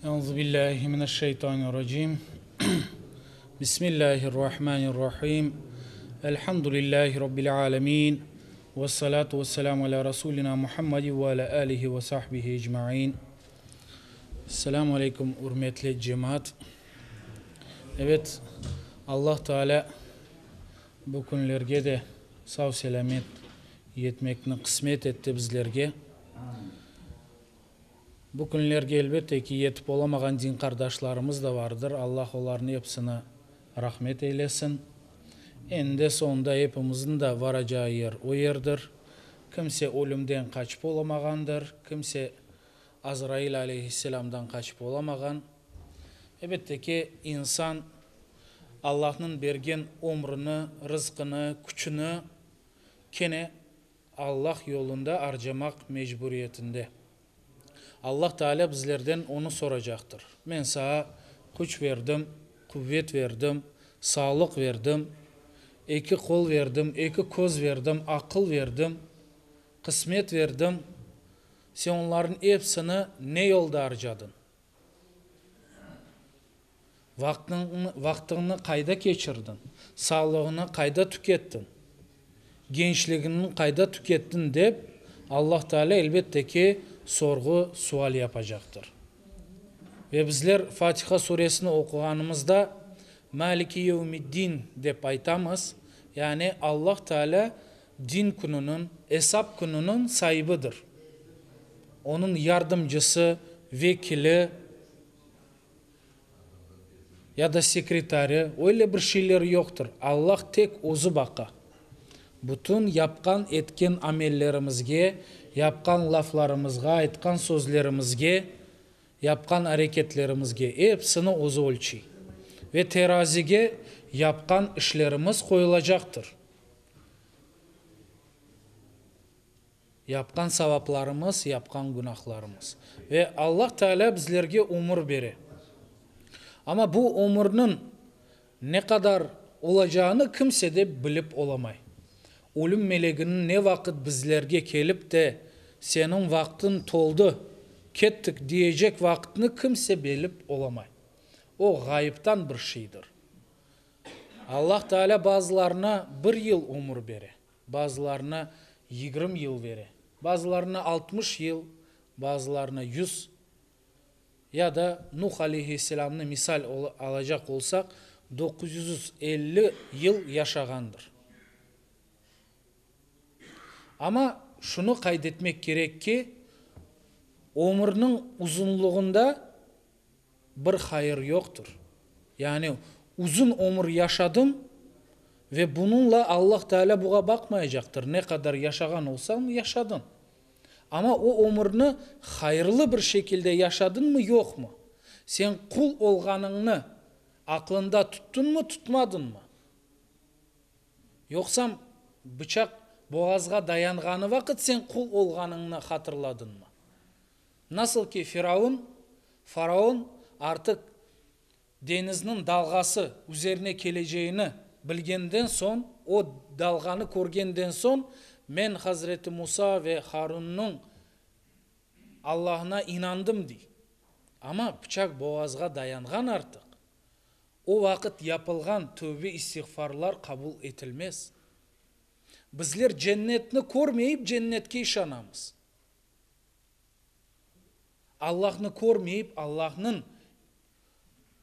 Euzu billahi mineşşeytanirracim. Bismillahirrahmanirrahim. Elhamdülillahi rabbil alemin. Vessalatu vesselamu ala rasulina Muhammedi ve ala alihi ve sahbihi ecmain. Selamu aleyküm ürmetli cemaat. Evet, Allah Teala bu künlerge de sav-selâmet yetmekni qısmet etti bizlerge. Bu künlerge, elbette ki, yetip olamağan din qardaşlarımız da vardır, Allah olarnı episini rahmet eylesin. Eninde-soñunda epimizniñ da varacağı yer o yerdir. Kimse ölümden qaçıp olamağandır, kimse Azrail aleyhisselâmdan qaçıp olamağan. Elbette ki, insan Allahnıñ bergen ömrüni, rızqını, küçüni kene Allah yolunda arcamaq mecburiyetinde. Allah Taalâ bizlerden onı soracaqtır, Men saña küç berdim, quvet berdim, sağlıq berdim, eki qol berdim, eki köz berdim, aqıl berdim, qısmet berdim, sen onlarnıñ epsini ne yolda arcadıñ? Vaqtıñnı qayda keçirdiñ? Sağlığıñnı qayda tükettiñ? Gençligiñni qayda tükettiñ? dep, Allah Teala, elbette ki, sorğu, sual yapacaqtır. Ve bizler Fatiha suresini oquğanımızda, Maliki yevmiddin dep aytamız, yani Allah Teala din kününiñ, esap kününiñ saibidir. Onıñ yardımcısı, vekili, ya da sekretarı, öyle bir şeyler yoqtır. Allah tek özü baqa. Bütün yapqan, etken amellerimizge, yapqan laflarımızğa, aytqan sözlerimizge, yapqan areketlerimizge, epsini özü ölçey. Ve terazige yapqan işlerimiz qoyulacaqtır. Yapqan savaplarımız, yapqan günahlarımız. Ve Allah Teala bizlerge ömür bere. Amma bu ömürniñ ne qadar olacağını kimse de bilip olamay. Ölüm meleginiñ ne vaqıt bizlerge kelip de, seniñ vaqtıñ toldı, kettik diyecek vaqıtnı kimse bilip olamay. O, ğayıptan bir şeydir. Allah Teala bazılarına bir yıl ömür bere. Bazılarına 20 yıl bere, bazılarına 60 yıl, bazılarına 100, ya da Nuh aleyhisselamnı misal alacaq olsaq, 950 yıl yaşağandır. Amma şunı qayd etmek kerek ki, ömürniñ uzunlığında bir hayır yoqtır. Yani uzun ömür yaşadıñ ve bunıñla Allah Teala buğa baqmayacaqtır, ne qadar yaşağan olsañ, yaşadıñ. Amma o ömürni hayırlı bir şekilde yaşadıñmı, yoqmı? Sen qul olğanıñnı aqlında tuttıñmı, tutmadıñmı? Yoqsam bıçaq boğazğa dayanğanı vaqıt sen qul olğanıñnı hatırladıñmı? Nasıl ki Firavun, faraon, artıq deñizniñ dalğası üzerine keleceğini bilgenden soñ, o dalğanı körgenden soñ, Men Hazreti Musa ve Harunnıñ Allahına inandım, dey. Amma pıçaq boğazğa dayanğan artıq. O vaqıt yapılğan tövbe-istiğfarlar qabul etilmez. Bizler cennetni körmeyip cennetke işanamız. Allahnı körmeyip, Allahnıñ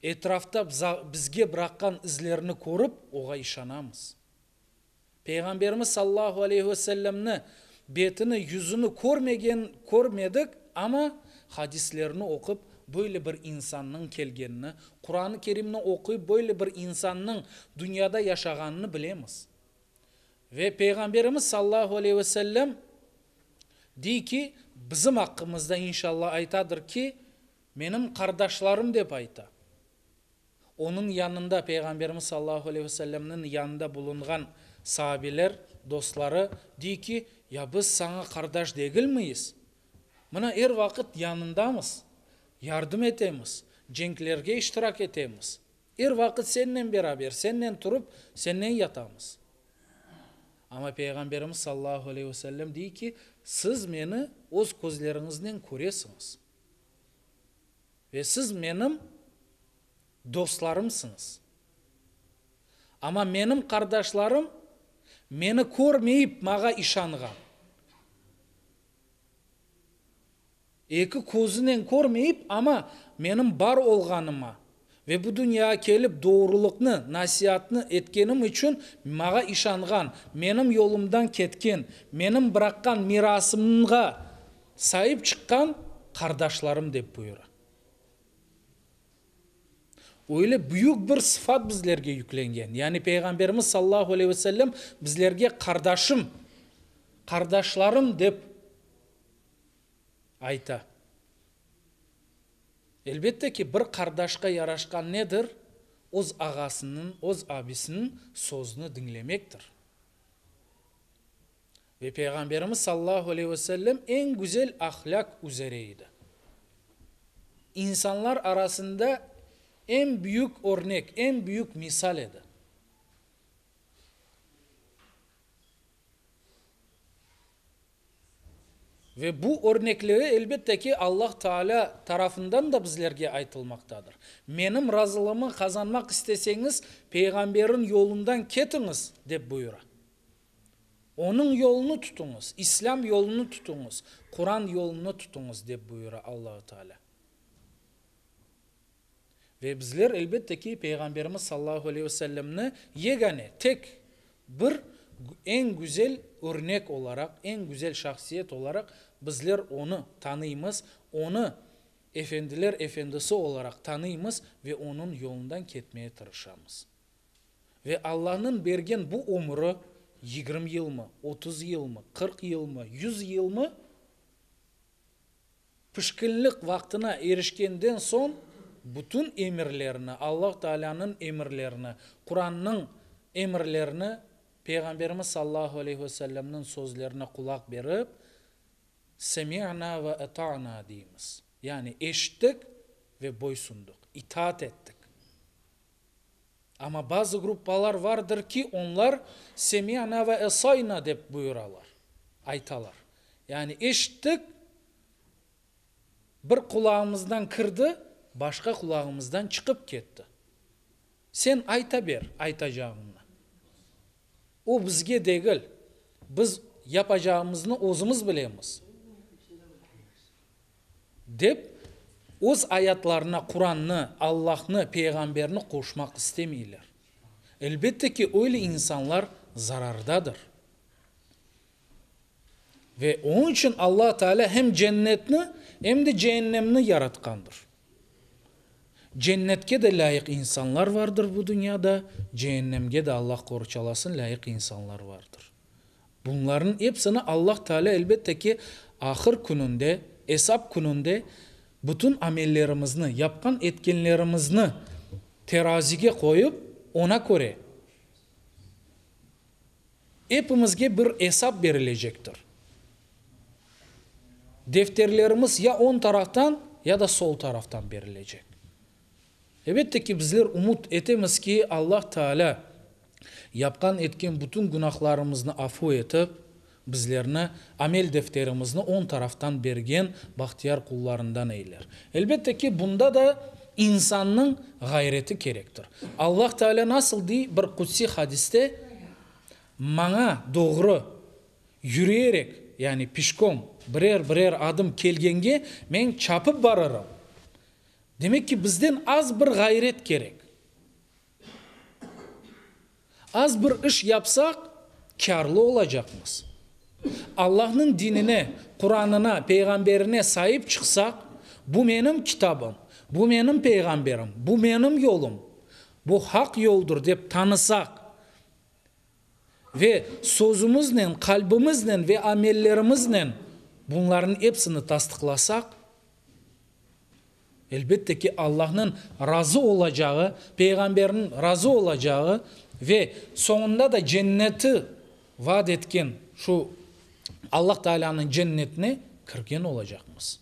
etrafta bizge bıraqqan izlerini körip, Oğa işanamız. Peyğamberimiz sallallahu aleyhi ve sellemni betini, yüzüni körmegen, körmedik, amma hadislerini oqup, böyle bir insannıñ kelgenini, Quranı Kerimni oquyıp, böyle bir insannıñ dünyada yaşağanını bilemiz. Ve Peyğamberimiz sallallahu aleyhi ve sellem Dey ki, bizim aqqımızda inşallah aytadır ki, menim qardaşlarım dep ayta. Onıñ yanında, Peyğamberimiz sallallahu aleyhi ve sellemniñ yanında bulunğan saabeler, dostları, dey ki, ya biz saña qardaş degilmiyiz? Mına er vaqıt yanındamız, yardım etemiz, cenklerge iştirak etemiz. Er vaqıt sennen beraber, sennen turıp, sennen yatamız. Amma Peyğamberimiz sallallahu aleyhi ve sellem dey ki, siz meni öz közleriñiznen köresiñiz. Ve siz menim dostlarımsıñız. Amma menim qardaşlarım meni körmeyip mağa işanğan. Eki közünen körmeyip, amma menim bar olğanıma ve bu dünyağa kelip doğrulıqnı, nasiatnı etkenim içün mağa işanğan, menim yolumdan ketken, menim bıraqqan mirasımğa saip çıqqan qardaşlarım, dep buyura. Öyle büyük bir sıfat bizlerge yüklengen. Yani Peyğamberimiz sallallahu aleyhi ve sellem bizlerge qardaşım, qardaşlarım dep ayta. Elbette ki, bir qardaşqa yaraşqan nedir? Öz ağasınıñ, öz abisiniñ sözüni diñlemektir. Ve Peyğamberimiz sallallahu aleyhi ve sellem eñ güzel ahlâq üzere edi. İnsanlar arasında eñ büyük örnek, eñ büyük misal edi. Ve bu örnekleri, elbette ki, Allah Taalâ tarafından da bizlerge aytılmaqtadır. Menim razılığımı qazanmaq isteseñiz, Peyğamberin yolundan ketiñiz, dep buyura. Onıñ yolunı tutuñız, İslâm yolunı tutuñız, Quran yolunı tutuñız, dep buyura Allahu Teala. Ve bizler, elbette ki, Peyğamberimiz sallallahu aleyhi ve sellemni yegane, tek bir eñ güzel örnek olaraq, eñ güzel şahsiyet olaraq bizler onı tanıymız, onı efendiler efendisi olaraq tanıymız ve onıñ yolundan ketmeye tırışamız. Ve Allanıñ bergen bu ömüri, 20 yılmı, 30 yılmı, 40 yılmı, 100 yılmı, pişkinlik vaqtına erişkenden soñ, bütün emirlerini, Alla Taalânıñ emirlerini, Qurannıñ emirlerini, Peyğamberimiz sallallahu aleyhi ve sellemniñ sözlerine qulaq berip, Semi'na ve ata'na deymiz. Yani eşittik ve boysundıq, itaat ettik. Amma bazı gruppalar vardır ki, onlar semi'na ve asayna dep buyuralar, aytalar. Yani eşittik, bir qulağımızdan kirdi, başqa qulağımızdan çıqıp ketti. Sen ayta ber aytacağıñnı. O bizge degil, biz yapacağımıznı özümiz bilemiz, dep, öz ayatlarına Qurannı, Allahnı, Peyğamberni qoşmaq istemeyler. Elbette ki, öyle insanlar zarardadır. Ve onıñ içün Alla Teala hem cennetni, hem de ceennemni yaratqandır. Cennetke de lâyıq insanlar vardır bu dünyada, ceennemge de, Allah qorçalasın, lâyıq insanlar vardır. Bunlarnıñ epsini Allah Teala, elbette ki, ahır kününde, esap kününde bütün amellerimizni, yapqan etkenlerimizni terazige qoyıp, ona köre Epimizge bir esap berilecektir. Defterlerimiz ya oñ taraftan, ya da sol taraftan berilecek. Elbette ki, bizler ümüt etemiz ki, Allah Teala yapqan etken bütün günahlarımıznı afu etip, bizlerni amel defterimizni oñ taraftan bergen bahtiyar qullarından eyler. Elbette ki, bunda da insannıñ ğayreti kerektir. Allah Teala nasıl dey bir qudsiy hadiste, Maña doğru yürüyerek, yani pişkom, birer-birer adım kelgenge men çapıp barırım. Demek ki, bizden az bir ğayret kerek. Az bir iş yapsaq, kârlı olacaqmız. Allahnıñ dinine, Quranına, Peyğamberine saip çıqsaq, bu menim kitabım, bu menim Peyğamberim, bu menim yolum, bu haq yoldur dep tanısaq ve sözümiznen, qalbimiznen ve amellerimiznen bunlarnıñ epsini tasdıqlasaq, Elbette ki, Allahnıñ razı olacağı, Peyğamberniñ razı olacağı ve soñunda da cenneti vaad etken şu Allah Taalânıñ cennetine kirgen olacaqmız.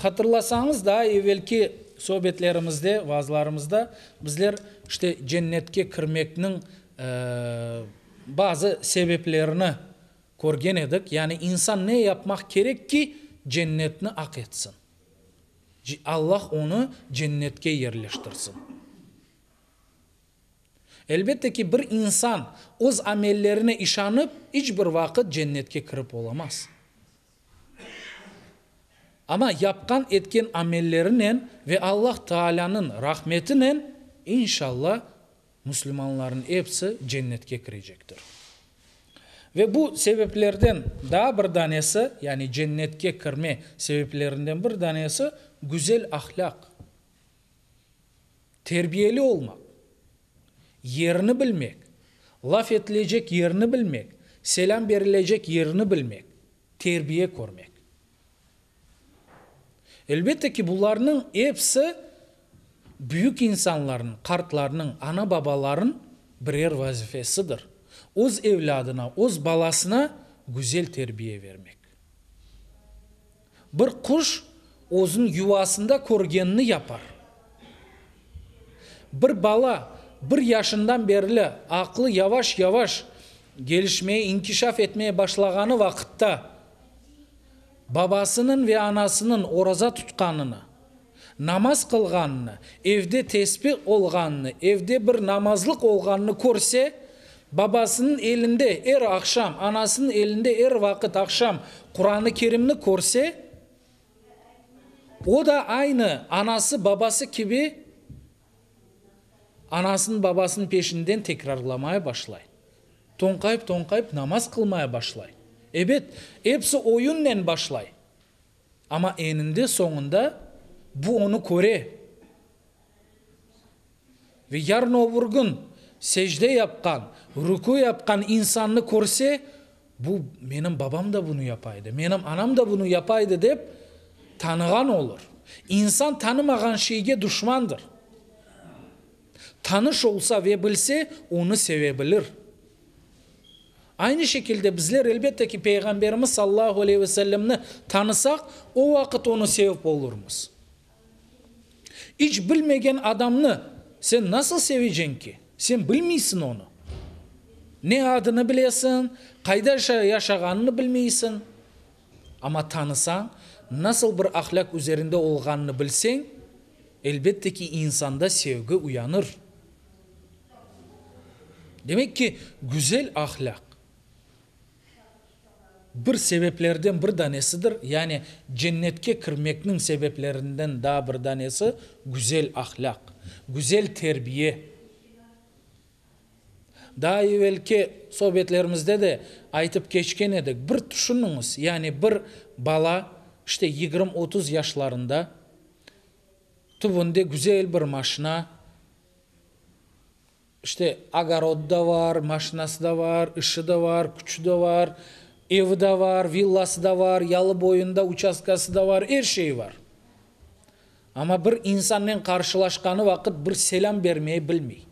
Hatırlasañız, daa evelki sohbetlerimizde, vaazlarımızda bizler işte cennetke kirmekniñ bazı sebeplerini Körgen edik, yani insan ne yapmaq kerek ki, Cennetni aq etsin. Allah onı Cennetke yerleştirsin. Elbette ki, bir insan öz amellerine işanıp, iç bir vaqıt Cennetke kirip olamaz. Amma yapqan etken amellerinen ve Allah Taalânıñ rahmetinen, inşalla, Müslümanların episi cennetke kirecektir. Ve bu sebeplerden daa bir danesi, yani cennetke kirme sebeplerinden bir danesi, güzel ahlâq, terbiyeli olmaq, yerini bilmek, laf etilecek yerini bilmek, selâm berilecek yerini bilmek, terbiye körmek. Elbette ki, bularnıñ episi büyük insanlarnıñ, qartlarnıñ, ana-babaların birer vazifesidir, öz evlâdına, öz balasına güzel terbiye vermek. Bir quş özüniñ yuvasında körgenini yapar. Bir bala bir yaşından berli aqlı yavaş-yavaş gelişmeye, inkişaf etmeye başlağanı vaqıtta, Babasınıñ ve anasınıñ oraza tutqanını, namaz qılğanını, evde tesbih olğanını, evde bir namazlıq olğanını körse, babasınıñ elinde er aqşam, anasınıñ elinde er vaqıt aqşam Quranı Kerimni körse, o da aynı anası, babası kibi anasınıñ, babasınıñ peşinden tekrarlamaya başlay. Toñqayıp-toñqayıp namaz qılmaya başlay. Ebet, episi oyunnen başlay. Amma eninde-soñunda bu onı köre. Ve yarın-öbür kün secde yapqan, rükü yapqan insannı körse, bu menim babam da bunı yapa edi, menim anam da bunı yapa edi dep tanığan olur. İnsan tanımağan şeyge duşmandır. Tanış olsa ve bilse, onı seve bilir. Aynı şekilde bizler, elbette ki, Peyğamberimiz sallallahu aleyhi ve sellemni tanısaq, o vaqıt onı sevip olurmız. İç bilmegen adamnı sen nasıl seveceñ ki? Sen bilmeysiñ onı. Ne adını bilesiñ, qayda yaşağanını bilmeysiñ. Amma tanısañ, nasıl bir ahlâq üzerinde olğanını bilseñ, elbette ki, insanda sevgi uyanır. Demek ki, güzel ahlâq bir sebeplerden bir danesidir, yani cennetke kirmekniñ sebeplerinden daa bir danesi, güzel ahlâq, güzel terbiye. Daa evelki sohbetlerimizde de aytıp keçken edik, bir tüşüniñiz, yani bir bala, işte, 20-30 yaşlarında, tübünde güzel bir maşina, işte, ogorodı da var, maşinası da var, işi de var, küçü de var, evi de var, villası da var, yalı boyunda uçastkası da var, er şeyi var. Amma bir insannen qarşılaşqanı vaqıt bir selâm bermeye bilmey.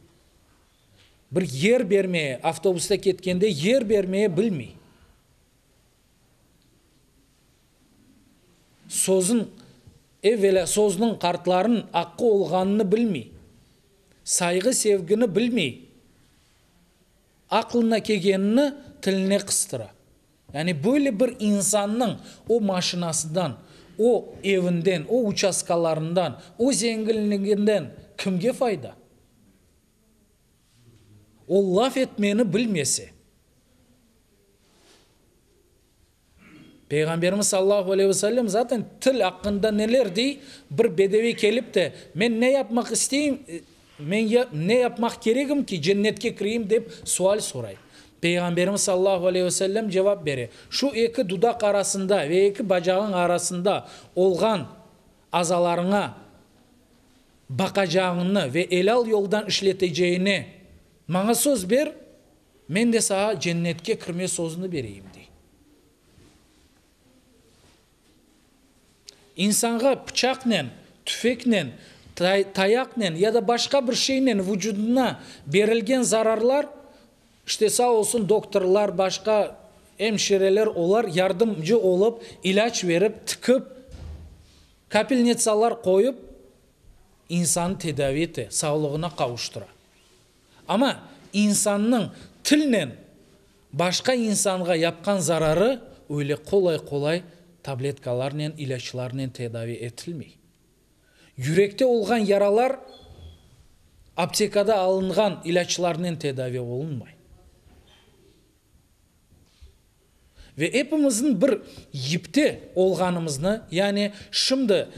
Bir yer bermeye, avtobusta ketkende yer bermeye bilmey. Sözün, evvelâ sözniñ qartlarnıñ aqqı olğanını bilmey. Sayğı-sevgini bilmey. Aqlına kelgenini tiline qıstıra. Yani böyle bir insannıñ o maşinasından, o evinden, o uçastkalarından, o zenginliginden kimge fayda? O laf etmeni bilmese. Peyğamberimiz sallallahu aleyhi ve sellem zaten til aqqında neler dey, bir bedeviy kelip de, men ne yapmaq isteyim, men ne yapmaq keregim ki, cennetke kireyim dep sual soray. Peyğamberimiz sallallahu aleyhi ve sellem cevap bere, şu eki dudaq arasında ve eki bacağıñ arasında olğan azalarıña baqacağıñnı ve elâl yoldan işleteceğine maña söz ber, Men de saña cennetke kirme sözüni bereyim, dey. İnsanğa pıçaqnen, tüfeknen, tayaqnen ya da başqa bir şeynen vucudına berilgen zararlar, işte sağ olsun doktorlar, başqa emşireler, olar yardımcı olıp, ilâc berip, tikip, kapelnitsalar qoyıp, insanı tedavi ete, sağlığına qavuştıra. Amma insannıñ tilnen başqa insanğa yapqan zararı öyle qolay-qolay. tabletkalarnen, ilâclarnen tedavi etilmey. Yürekte olğan yaralar aptekada alınğan ilâclarnen tedavi olunmay. Ve epimizniñ bir yipte olğanımıznı, yani şimdi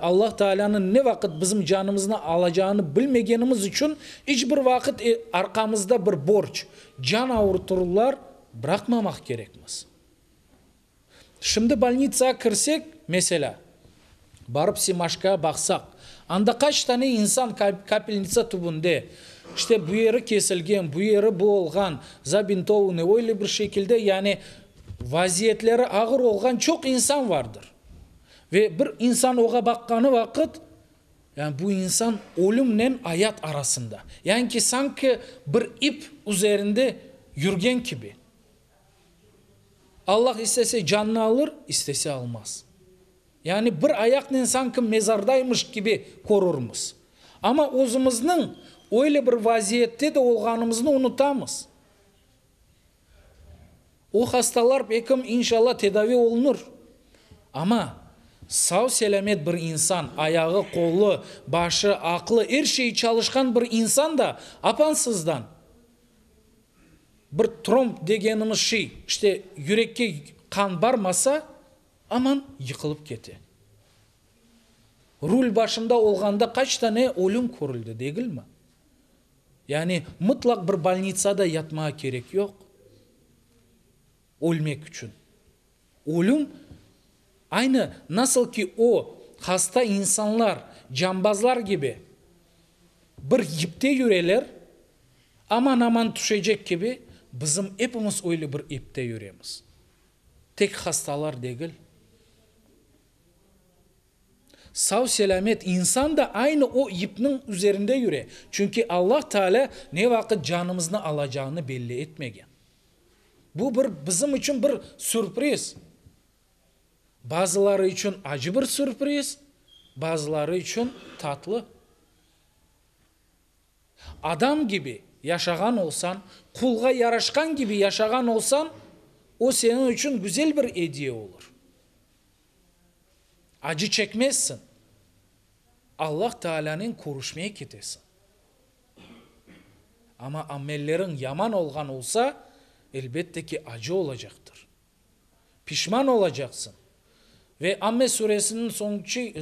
Allah Taalânıñ ne vaqıt bizim canımıznı alacağını bilmegenimiz içün iç bir vaqıt arqamızda bir borc, can avurtırlar bıraqmamaq kerekmiz. Şimdi bolnitsağa kirsek, meselâ, barıp Semaşkağa baqsaq, anda qaç tane insan kapelnitsa tübünde, işte bu yeri kesilgen, bu yeri bu olğan, zabintovanıy, öyle bir şekilde, yani vaziyetleri ağır olğan çoq insan vardır. Ve bir insan oğa baqqanı vaqıt, yani bu insan ölümnen ayat arasında, yani ki sanki bir ip üzerinde yürgen kibi. Allah istese cannı alır, istese almaz. Yani bir ayaqnen sanki mezardaymış kibi körürmiz. Amma özümizniñ öyle bir vaziyette de olğanımıznı unutamız. O hastalar belkim, inşallah, tedavi olunır. Amma sav-selâmet bir insan, ayağı, qolu, başı, aqlı, er şeyi çalışqan bir insan da apansızdan Bir tromb degenimiz şey, işte, yürekke qan barmasa, aman yıqılıp kete. Rul başında olğanda qaç tane ölüm körüldi, degilmi? Yani mıtlaq bir bolnitsada yatmağa kerek yoq ölmek içün. Ölüm, aynı nasıl ki o hasta insanlar cambazlar kibi bir yipte yüreler, aman-aman tüşecek kibi, bizim epimiz öyle bir ipte yüremiz. Tek hastalar degil. Sav-selâmet insan da aynı o yipniñ üzerinde yüre, çünki Allah Teala ne vaqıt canımıznı alacağını belli etmegen. Bu bir bizim içün bir sürpriz. Bazıları içün acı bir sürpriz, bazıları içün tatlı. Adam kibi yaşağan olsañ, qulğa yaraşqan kibi yaşağan olsañ, o seniñ içün güzel bir ediye olur. Acı çekmezsiñ. Allah Taalânen körüşmeye ketesiñ. Amma amelleriñ yaman olğan olsa, elbette ki, acı olacaqtır. Pişman olacaqsıñ. Ve Amme suresiniñ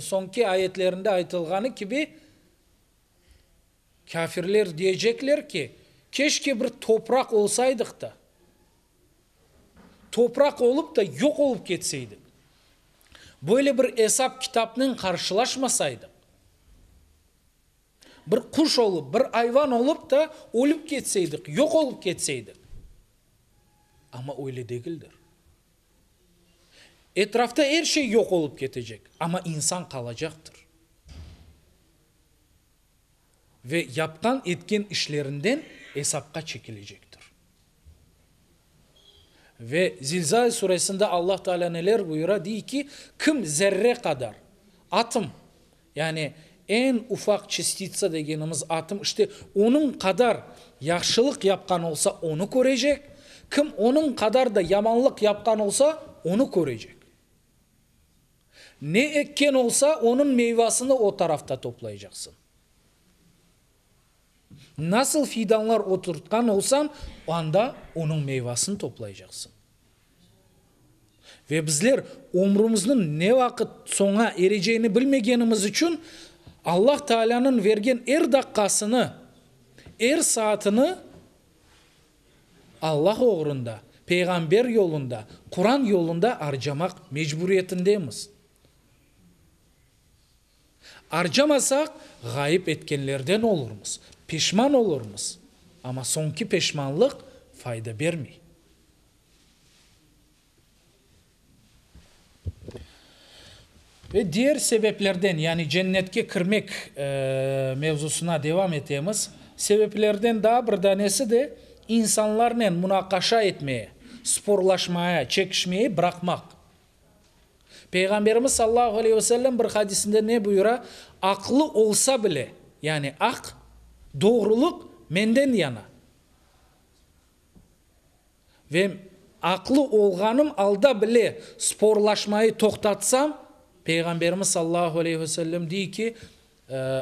soñki ayetlerinde aytılğanı kibi, kâfirler diyecekler ki, keşke bir topraq olsaydıq da, topraq olıp da yoq olıp ketseydik, böyle bir esap-kitapnen qarşılaşmasaydıq. Bir quş olıp, bir ayvan olıp da ölüp ketseydik, yoq olıp ketseydik. Amma öyle degildir. Etrafta er şey yoq olıp ketecek, amma insan qalacaqtır. Ve yapqan, etken işlerinden esapqa çekilecektir. Ve Zilzal suresinde Allah Teala neler buyura? Dey ki, kim zerre qadar, atom, yani eñ ufaq çastitsa degenimiz atom, işte onıñ qadar yahşılıq yapqan olsa, onı körecek, kim onıñ qadar da yamanlıq yapqan olsa, onı körecek. Ne ekken olsa, onıñ meyvasını o tarafta toplaycaqsıñ. Nasıl fidanlar oturtqan olsañ, anda onıñ meyvasını toplaycaqsıñ. Ve bizler ömrümizniñ ne vaqıt soña ereceğini bilmegenimiz içün, Allah Taalânıñ vergen er daqqasını, er saatini Allah oğrunda, Peyğamber yolunda, Quran yolunda arcamaq mecburiyetindemiz. Arcamasaq, ğayıp etkenlerden olurmız, peşman olurmız, amma soñki peşmanlıq fayda bermey. Ve diğer sebeplerden, yani cennetke kirmek mevzusına devam etemiz, sebeplerden daa bir danesi de insanlarnen munaqaşa etmeye, sporlaşmaya, çekişmeye bıraqmaq. Peyğamberimiz sallallahu aleyhi ve sellem bir hadisinde ne buyura? Aqlı olsa bile, yani aq, doğrulıq menden yana. Ve. aqlı olğanım alda bile sporlaşmayı toqtatsam, Peyğamberimiz sallallahu aleyhi ve sellem dey ki,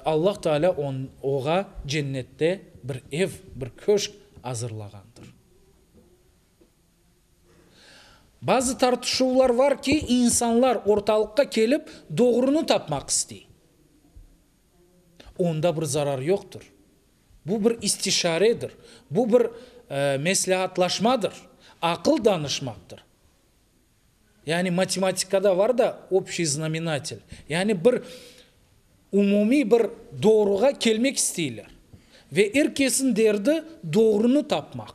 Allah Teala oğa cennette bir ev, bir köşk azırlağandır. Bazı tartışuvlar var ki, insanlar ortalıqqa kelip doğrunı tapmaq istey. Onda bir zarar yoqtır. Bu bir istişaredir, bu bir mesleatlaşmadır, aqıl danışmaqtır. Yani matematikada var da obşiy znamenatel, yani bir umumiy bir doğruğa kelmek isteyler. Ve er kesin derdi doğrunı tapmaq.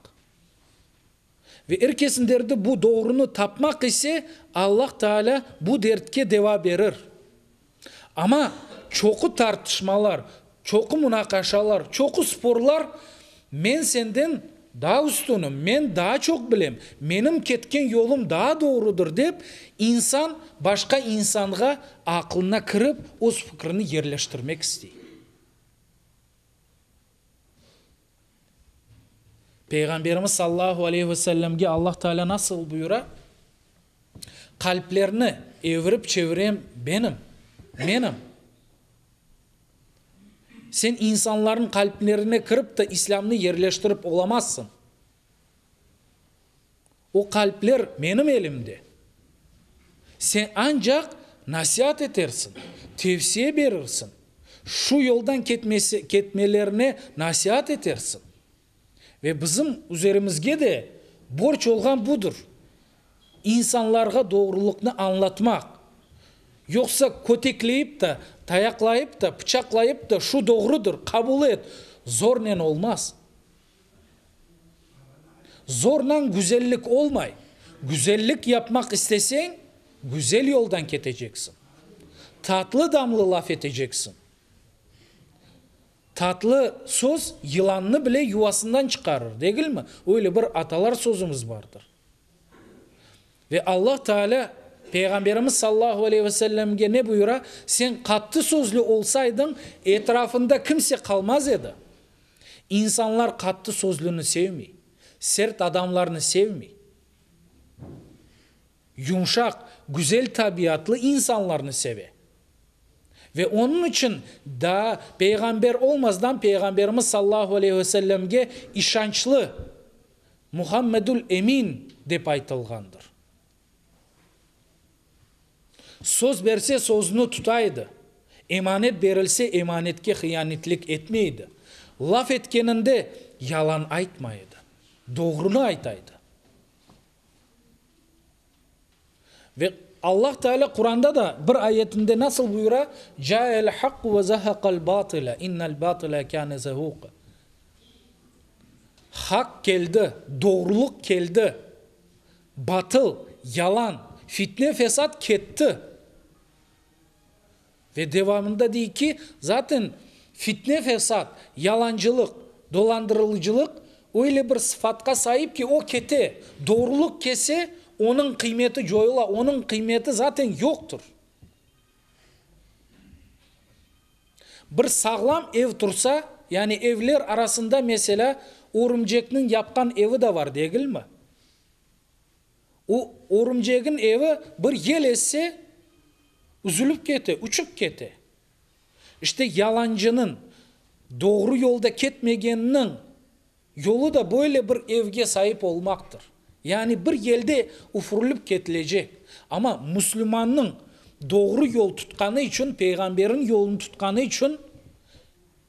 Ve er kesin derdi bu doğrunı tapmaq ise, Allah Teala bu dertke deva berir. Amma çoqu tartışmalar, çoqu munaqaşalar, çoqu sporlar men senden daa üstünim, men daa çoq bilem, menim ketken yolum daa doğrudır dep, insan başqa insanğa aqlına kirip, öz fikrini yerleştirmek istey. Peyğamberimiz sallallahu aleyhi ve sellemge Allah Teala nasıl buyura? Qalplerni evirip çeviren benim, menim. Sen insanların qalplerine kirip de İslâmnı yerleştirip olamazsıñ. O qalpler menim elimde. Sen ancaq nasiat etersiñ, tevsiye berirsiñ, şu yoldan ketmesi, ketmelerine nasiat etersiñ. Ve bizim üzerimizge de borc olğan budır, insanlarğa doğrulıqnı añlatmaq. Yoqsa kötekleyip de, tayaqlayıp da, pıçaqlayıp da, şu doğrudır, qabul et, zornen olmaz. Zornan güzellik olmay. Güzellik yapmaq isteseñ, güzel yoldan keteceksiñ. Tatlı-damlı laf eteceksiñ. Tatlı söz yılannı bile yuvasından çıqarır, degilmi? Öyle bir atalar sözümiz bardır. Ve Allah Teala Peyğamberimiz sallahu aleyhi ve sellemge ne buyura? Sen qattı sözlü olsaydıñ, etrafında kimse qalmaz edi. İnsanlar qattı sözlüni sevmey, sert adamlarnı sevmey. Yumşaq, güzel tabiatlı insanlarnı seve. Ve onıñ içün daa peyğamber olmazdan Peyğamberimiz sallahu aleyhi ve sellemge işançlı, Muhammedül Emin dep aytılğandır. Söz berse sözüni tuta edi, emanet berilse emanetke hıyanetlik etmey edi, laf etkeninde yalan aytmay edi, doğrunı ayta edi. Ve Allah Teala Quranda da bir ayetinde nasıl buyura, Câel hakku ve zehekal batile, innel batile kâne zehûka. Haq keldi, doğrulıq keldi, batıl, yalan, fitne-fesat ketti. Ve devamında dey ki, zaten fitne-fesat, yalancılıq, dolandırılıcılıq öyle bir sıfatqa saip ki, o kete, doğrulıq kelse, onıñ qıymeti coyula, onıñ qıymeti zaten yoqtır. Bir sağlam ev tursa, yani evler arasında, meselâ, örümcekniñ yapqan evi de var, degilmi? O örümcegin evi bir yel esse, üzülip kete, uçıp kete. İşte yalancınıñ, doğru yolda ketmegenniñ yolu da böyle bir evge saip olmaqtır. Yani bir yelde üfürilip ketilecek. Amma müslümannıñ doğru yol tutqanı içün, Peyğamberniñ yolunı tutqanı içün,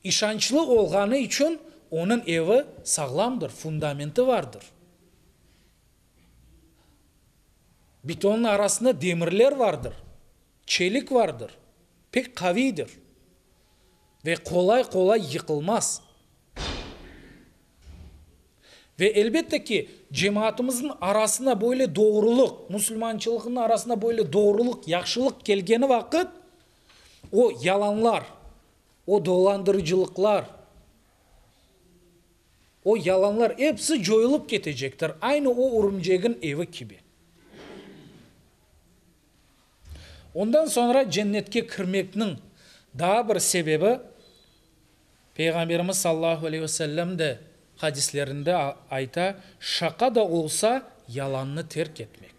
işançlı olğanı içün onıñ evi sağlamdır, fundamenti vardır. Betonnıñ arasında demirler vardır, çelik vardır, pek qaviydir ve qolay-qolay yıqılmaz. Ve elbette ki, cemaatımıznıñ arasına böyle doğrulıq, musulmançılıqnıñ arasına böyle doğrulıq, yahşılıq kelgeni vaqıt, o yalanlar, o dolandırıcılıqlar, O yalanlar episi coyulıp ketecektir, aynı o örümcegin evi kibi. Ondan soñra cennetke kirmekniñ daa bir sebebi, Peyğamberimiz sallallahu aleyhi ve sellem de hadislerinde ayta, şaqa da olsa, yalannı terk etmek.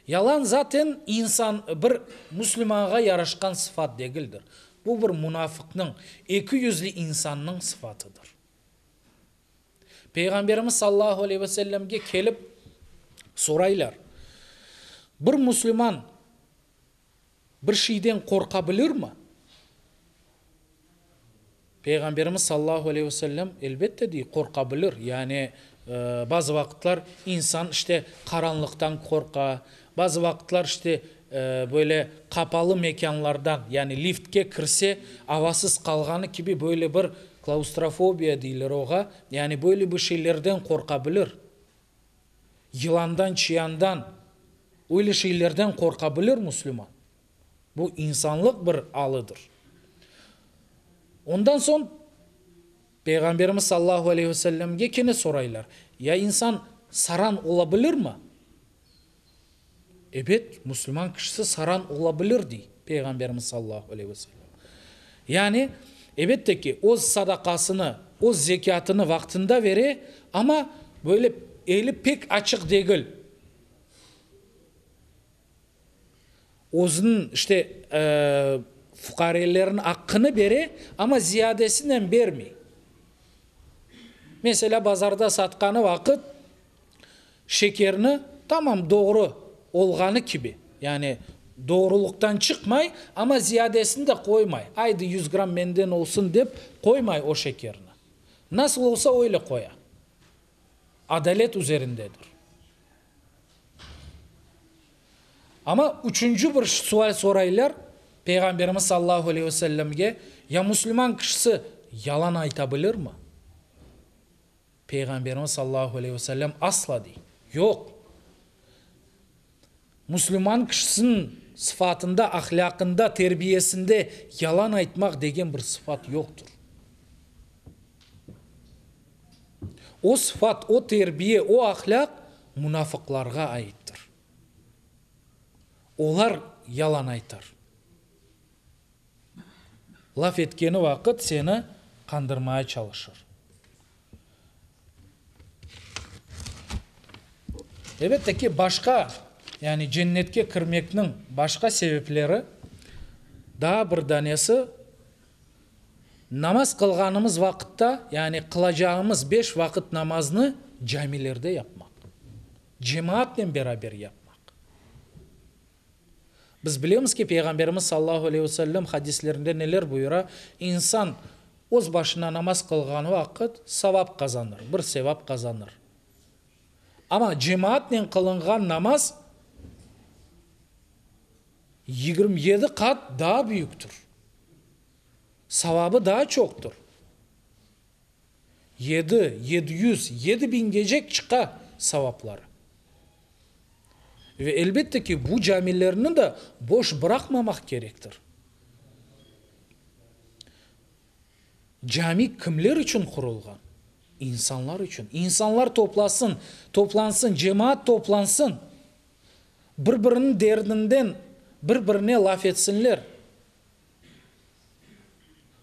Yalan zaten insan, bir müslümanğa yaraşqan sıfat degildir. Bu bir munafıqnıñ, ekiyüzlü insannıñ sıfatıdır. Peyğamberimiz sallallahu aleyhi ve sellemge kelip soraylar, Bir müslüman bir şeyden qorqa bilirmi? Peyğamberimiz sallallahu aleyhi ve sellem, Elbette, dey, qorqa bilir. Yani, bazı vaqıtlar insan, işte, qaranlıqtan qorqa, bazı vaqıtlar, işte, böyle qapalı mekânlardan, yani liftke kirse, avasız qalğanı kibi böyle bir klaustrofobiya deyler oğa, yani böyle bir şeylerden qorqa bilir. Yılandan, çıyandan, öyle şeylerden qorqa bilir müslüman. Bu insanlıq bir alıdır. Ondan soñ Peyğamberimiz sallallahu aleyhi ve sellemge kene soraylar, Ya insan saran ola bilirmi? Ebet, müslüman kişisi saran ola bilir, dey Peyğamberimiz sallallahu aleyhi ve sellem. Yani, ebette ki, öz sadaqasını, öz zekâtını vaqtında vere, amma böyle eli pek açıq degil. Özüniñ, işte, fuqarelerniñ aqqını bere, amma ziyadesinen bermey. Meselâ, bazarda satqanı vaqıt şekerni tamam doğru olğanı kibi, yani doğrulıqtan çıqmay, amma ziyadesini de qoymay, aydı yüz gramm menden olsun dep qoymay o şekerni. Nasıl olsa öyle qoya. Adalet üzerindedir. Amma üçünci bir sual soraylar Peyğamberimiz sallallahu aleyhi ve sellemge, Ya müslüman kişisi yalan ayta bilirmi? Peyğamberimiz sallallahu aleyhi ve sellem asla dey, Yoq! Müslüman kişisiniñ sıfatında, ahlâqında, terbiyesinde yalan aytmaq degen bir sıfat yoqtır. O sıfat, o terbiye, o ahlâq munafıqlarğa aittir. Olar yalan aytar. Laf etkeni vaqıt seni qandırmağa çalışır. Elbette ki, başqa, yani cennetke kirmekniñ başqa sebepleri, daa bir danesi, namaz qılğanımız vaqıtta, yani qılacağımız beş vaqıt namaznı camilerde yapmaq, cemaatnen beraber yapmaq. Biz bilemiz ki, Peyğamberimiz sallallahu aleyhi ve sellem hadislerinde neler buyura, İnsan öz başına namaz qılğanı vaqıt savap qazanır, bir sevap qazanır. Amma cemaatnen qılınğan namaz 27 qat daa büyüktir, savabı daa çoqtur. Yedi, 700, yedi biñgecek çıqa savapları. Ve elbette ki, bu camilerni de boş bıraqmamaq kerektir. Cami kimler içün qurulğan? İnsanlar içün. İnsanlar toplasın, toplansın, cemaat toplansın, bir-biriniñ derdinden bir-birine laf etsinler.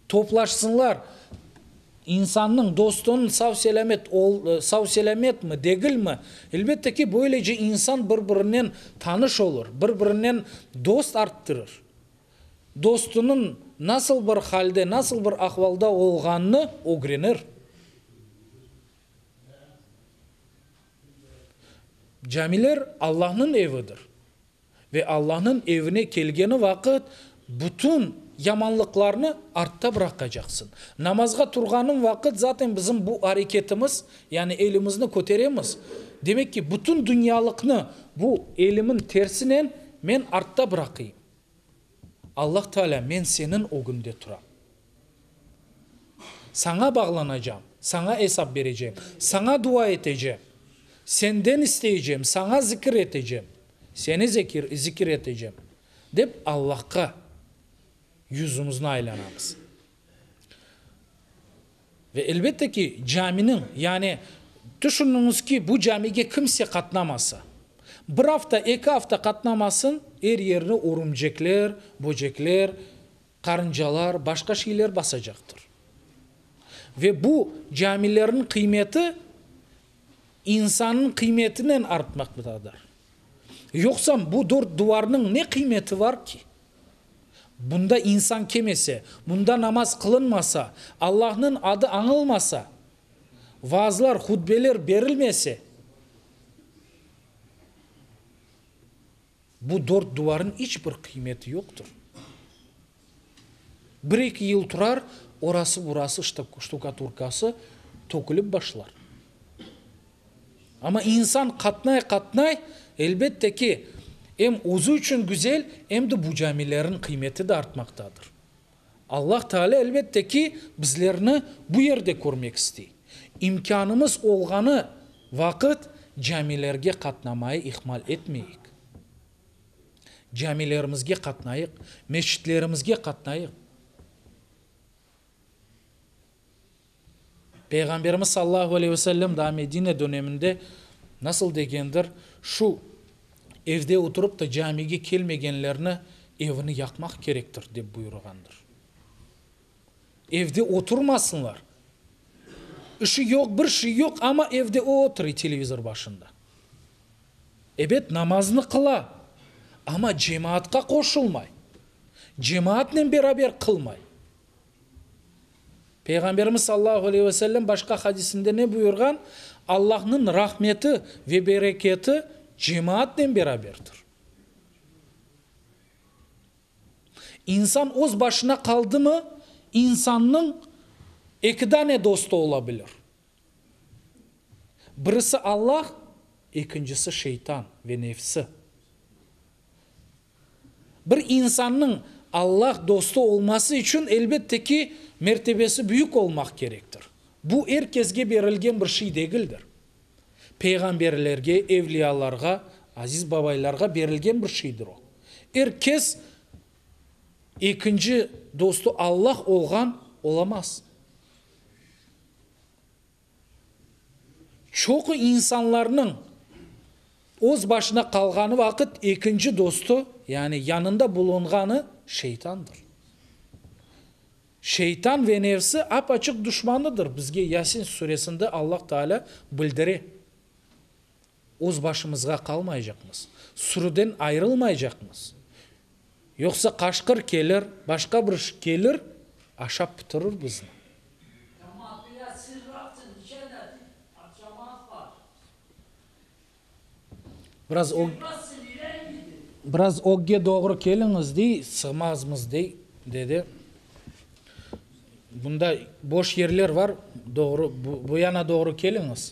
Toplaşsınlar, insannıñ, dostunıñ sav-selâmet sav-selâmetmi, degilmi? Elbette ki, böylece insan bir-birinen tanış olur, bir-birinen dost arttırır. Dostunıñ nasıl bir halde, nasıl bir ahvalda olğanını ögrenir. Camiler Allahnıñ evidir. Ve Allanıñ evine kelgeni vaqıt bütün yamanlıqlarnı artta bıraqacaqsıñ. Namazğa turğanıñ vaqıt zaten bizim bu areketimiz, yani elimizni köteremiz, demek ki, bütün dünyalıqnı bu elimin tersinen men artta bıraqayım. Allah Teala, men seniñ ögünde turam. Saña bağlanacam, saña esap berecem, saña dua etecem, senden isteycem, saña zikir etecem, seni zikir etecem, dep Allahqa yüzümizni aylanamız. Ve elbette ki, caminiñ, yani tüşüniñiz ki, bu camige kimse qatnamasa, bir afta, eki afta qatnamasın, er yerni örümcekler, böcekler, Qarıncalar, başqa şeyler basacaqtır. Ve bu camilerniñ qıymeti. İnsannıñ qıymetinen artmaqtadır. Yoqsam bu dört duvarnıñ ne qıymeti var ki? Bunda insan kelmese, bunda namaz qılınmasa, Allahnıñ adı añılmasa, vaazlar, hutbeler berilmese, bu dört duvarnıñ iç bir qıymeti yoqtır. Bir-eki yıl turar, orası-burası ştukaturkası tökülip başlar. Amma insan qatnay-qatnay, elbette ki, em özü içün güzel, em de bu camilerniñ qıymeti de artmaqtadır. Allah Teala, elbette ki, bizlerni bu yerde körmek istey. İmkânımız olğanı vaqıt camilerge qatnamayı ihmal etmeyik. Camilerimizge qatnayıq, mescitlerimizge qatnayıq. Peyğamberimiz sallallahu aleyhi ve sellem daa Medine döneminde nasıl degendir, Şu evde oturıp da camige kelmegenlerni evini yaqmaq kerektir, dep buyurğandır. Evde oturmasınlar. İşi yoq, bir şey yoq, amma evde o oturuy televizor başında. Ebet, namazını qıla, amma cemaatqa qoşulmay, cemaatnen beraber qılmay. Peyğamberimiz sallallahu aleyhi ve sellem başqa hadisinde ne buyurğan? Allahnıñ rahmeti ve bereketi cemaatnen beraberdir. İnsan öz başına qaldımı, insannıñ eki dane dostu ola bilir. Birisi Allah, ekincisi şeytan ve nefsi. Bir insannıñ Allah dostu olması içün, elbette ki, mertebesi büyük olmaq kerektir. Bu er kesge berilgen bir şey degildir. Peyğamberlerge, evliyalarğa, aziz babaylarğa berilgen bir şeydir o. Er kes ekinci dostu Allah olğan olamaz. Çoqu insanlarnıñ öz başına qalğanı vaqıt ekinci dostu, yani yanında bulunğanı şeytandır. Şeytan ve nefsi ap-açıq duşmanıdır, bizge Yasin suresinde Allah Teala bildire. Öz başımızğa qalmaycaqmız, sürüden ayırılmaycaqmız. Yoqsa qaşqır kelir, başqa bir ş kelir, aşap bitirir bizni. Cemaat biraz sırraqsın, içene cemaat bar. Biraz ög, biraz ögge doğru keliñiz, dey, sığmazmız, dey, dedi. Bunda boş yerler var, doğru, bu, bu yana doğru keliñiz.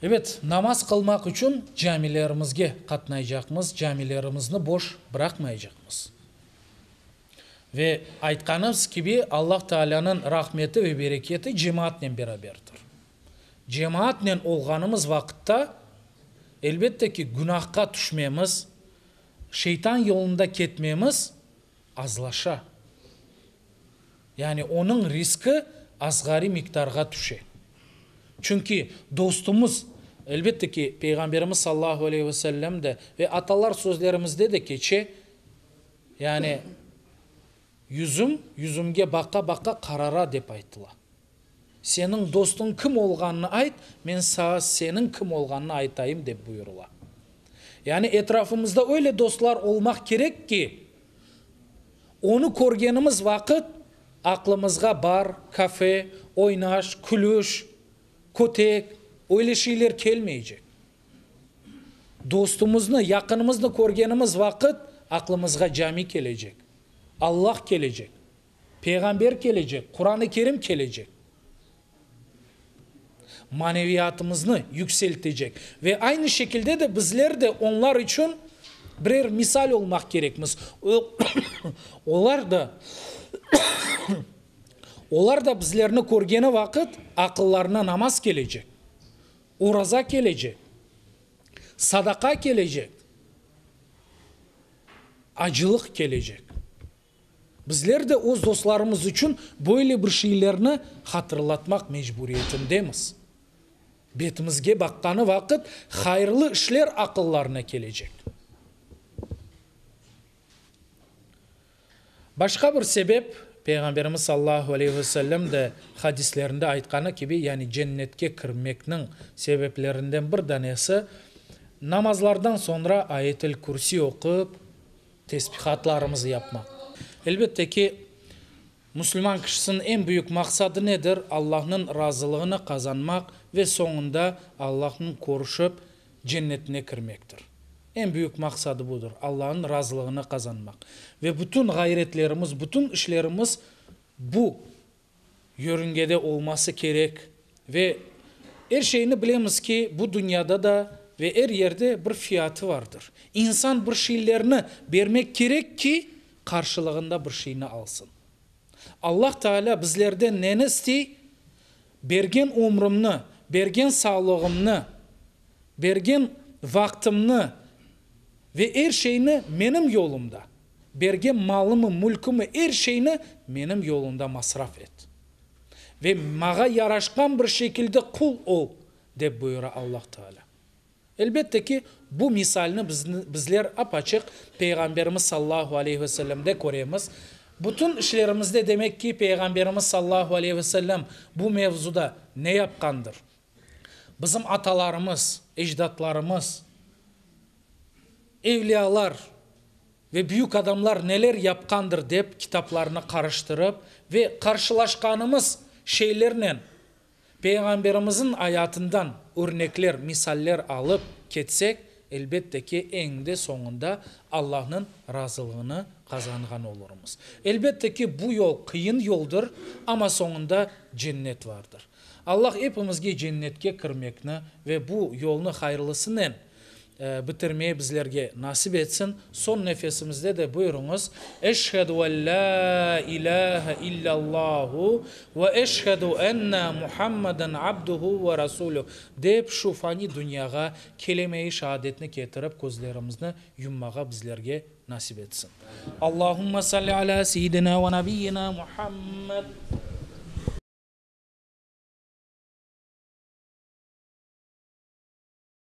Ebet, namaz qılmaq içün camilerimizge qatnaycaqmız, camilerimizni boş bıraqmaycaqmız. Ve aytqanımız kibi, Allah Taalânıñ rahmeti ve bereketi cemaatnen beraberdir. Cemaatnen olğanımız vaqıtta, elbette ki, günahqa tüşmemiz, şeytan yolunda ketmemiz azlaşa. Yani onıñ riski asğariy miqdarğa tüşe. Çünki dostumız, elbette ki, Peyğamberimiz sallallahu aleyhi ve sellem de ve atalar sözlerimizde de keçe, yani yüzüm yüzümge baqa-baqa qarara dep aytıla. Seniñ dostuñ kim olğanını ayt, men saña seniñ kim olğanını aytayım, dep buyurıla. Yani etrafımızda öyle dostlar olmaq kerek ki, onı körgenimiz vaqıt aqlımızğa bar, kafe, oynaş, külüş, kötek, öyle şeyler kelmeycek. Dostumıznı, yaqınımıznı körgenimiz vaqıt aqlımızğa cami kelecek, Allah kelecek. Peyğamber kelecek, Quran-ı Kerim kelecek, maneviyatımıznı yükseltecek ve aynı şekilde de bizler de onlar içün birer misal olmaq kerekmiz. Olar da, olar da bizlerni körgeni vaqıt aqıllarına namaz kelecek, oraza kelecek, sadaqa kelecek, acılıq kelecek. Bizler de öz dostlarımız içün böyle bir şeylerni hatırlatmaq mecburiyetindemiz. Betimizge baqqanı vaqıt hayırlı işler aqıllarına kelecek. Başqa bir sebep. Peyğamberimiz sallallahu aleyhi ve sellem de hadislerinde aytqanı kibi, yani cennetke kirmekniñ sebeplerinden bir danesi, namazlardan soñra Ayetel Kürsi oqup, tesbihatlarımızı yapmaq. Elbette ki, musulman kişisiniñ eñ büyük maqsadı nedir? Allahnıñ razılığını qazanmaq ve soñunda Allahnıñ körüşip, cennetine kirmektir. Eñ büyük maqsadı budır, Allahnıñ razılığını qazanmaq. Ve bütün ğayretlerimiz, bütün işlerimiz bu yörüngede olması kerek. Ve er şeyni bilemiz ki, bu dünyada da ve er yerde bir fiyatı vardır. İnsan bir şeylerni bermek kerek ki, qarşılığında bir şeyni alsın. Allah Teala bizlerden neni istey? Bergen ömrümni, bergen sağlığımnı, bergen vaqtımnı ve er şeyni menim yolumda, bergen malımı, mülkümi, er şeyni menim yolumda masraf et. Ve mağa yaraşqan bir şekilde qul ol, dep buyura Allah Teala. Elbette ki, bu misalni bizler ap-açıq Peyğamberimiz sallahu aleyhi ve sellemde köremiz. Bütün işlerimizde, demek ki, Peyğamberimiz sallahu aleyhi ve sellem bu mevzuda ne yapqandır? Bizim atalarımız, ecdatlarımız, evliyalar ve büyük adamlar neler yapqandır dep kitaplarnı qarıştırıp ve qarşılaşqanımız şeylernen Peyğamberimizniñ ayatından örnekler, misaller alıp ketsek, elbette ki, eñinde soñunda Allahnıñ razılığını qazanğan olurmız. Elbette ki, bu yol qıyın yoldır, amma soñunda cennet vardır. Allah epimizge cennetke kirmekni ve bu yolnı hayırlısınen bitirmeyi bizlerge nasip etsin. Soñ nefesimizde de buyurıñız, Eşhedü en lâ ilâhe illâllâhu ve eşhedü enne Muhammeden abduhu ve rasuluh dep şu fani dünyağa kelime-i şeadetni ketirip közlerimizni yummağa bizlerge nasip etsin. Allahümme salli alâ seyyidina ve nebiyyina Muhammed.